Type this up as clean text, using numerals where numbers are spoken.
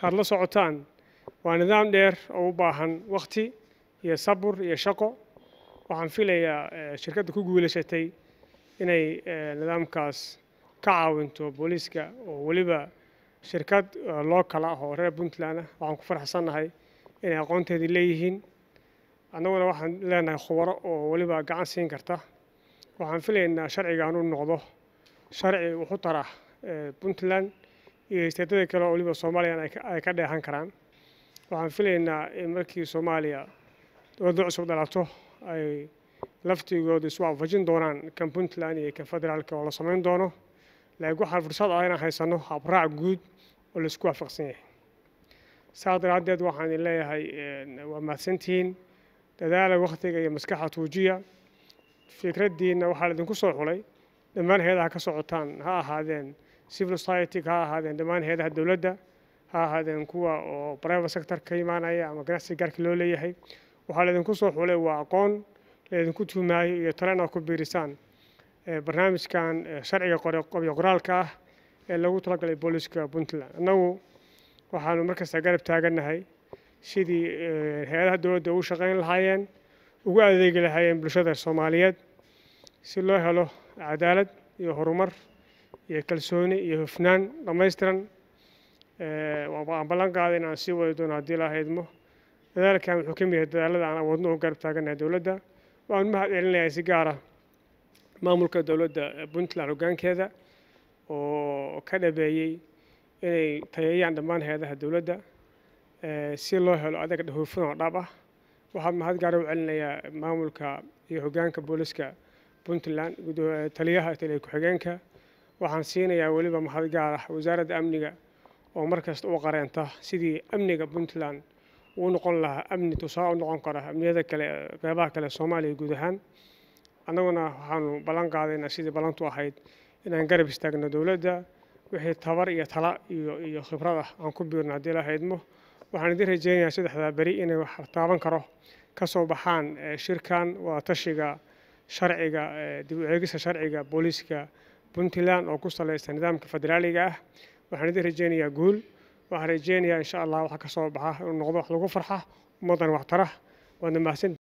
Saad la socotaan, waa nidaam dheer oo u baahan waqti iyo sabur iyo shaqo. Waxaan filayaa shirkadda ku guulaysatay inay nidaamkaas ka caawinto booliiska, oo weliba shirkad local ah oo reer Puntland ah. Waxaan ku faraxsannahay inay aqoonteedii leeyihiin, annaguna waxaan leenahay khubaro oo weliba gacan siin karta. Waxaan filaynaa sharcigan uu noqdo sharci wuxu tara Puntland iyo isteedada kale oo weliba Soomaaliya ay ka dheehan karaan. Waxaan filaynaa in markii Soomaaliya dowladda cusub dhalato ay laftigooda isu waafajin doonaan kan Puntland iyo kan federaalka oo la samayn doono, laakiin waxaa fursad ah inaan haysano habraac guud oo laisku waafaqsan yahay. Saa daraaddeed waxaan idin leeyahay waa mahadsantihiin. Dadaala, wakhtiga iyo maskaxa tuujiya, fikraddiinna waxaa laidinku soo xulay dhammaan hay-adaha ka socotaan, ha ahaadeen civil society, ha ahaadeen dhammaan hay-adaha dowladda, ha ahaadeen kuwa oo private sector ka imaanaya ama ganacsiga gaarka loo leeyahay. Waxaa laidinku soo xulay waa aqoon laidinku tuhmaayo iyo talo inaad ku biirisaan barnaamijkan sharciga qobyo qoraalka ah ee lagu talagalay booliiska Puntland. Annagu waxaanu markasta garab taagannahay sidii hay-adaha dowladda ugu shaqayn lahaayeen, ugu adeegi lahaayeen bulshada Soomaaliyeed, si loo helo cadaalad iyo horumar iyo kalsooni iyo hufnaan dhammaystiran. Waan ballan qaaday inaan sii wadi doono haddii la haydmo. Dadaalkan wuxuu ka mid yahay dadaalada aan awoodno u garab taagannahay dowladda. Waan mahad celinayaa si gaar ah maamulka dowladda Puntland hoggaankeeda oo ka dhabeeyey inay tayeeyaan dhammaan hay-adaha dowladda si loo helo adeeg hufan oo dhab ah. Waxaan mahad gaar u celinayaa maamulka iyo hoggaanka booliska Puntland, taliyaha, taliya ku-xigeenka. Waxaan siinayaa weliba mahad gaar ah wasaaradda amniga oo markasta u qareenta sidii amniga Puntland uu noqon lahaa amni tusaale u noqon kara amniyada kale, qeybaha kale Soomaaliya guud ahaan. Annaguna waxaanu ballan qaadaynaa sidii ballantu ahayd inaan garab istaagno dowladda, wixii tabar iyo tala iyo khibrad ah aan ku biirno haddii la haydmo. Waxaan idin rajeynayaa saddexdaa beri inay wax taaban karo ka soo baxaan shirkan waa tashiga sharciga dib u eegista sharciga booliiska Puntland oo ku salaysan nidaamka federaaliga ah. Waxaan idin rajeynayaa guul. Waxaan rajeynayaa insha Allah waxa ka soo baxa inuu noqdo wax lagu farxa, ummaddan wax tara. Waadna mahadsan.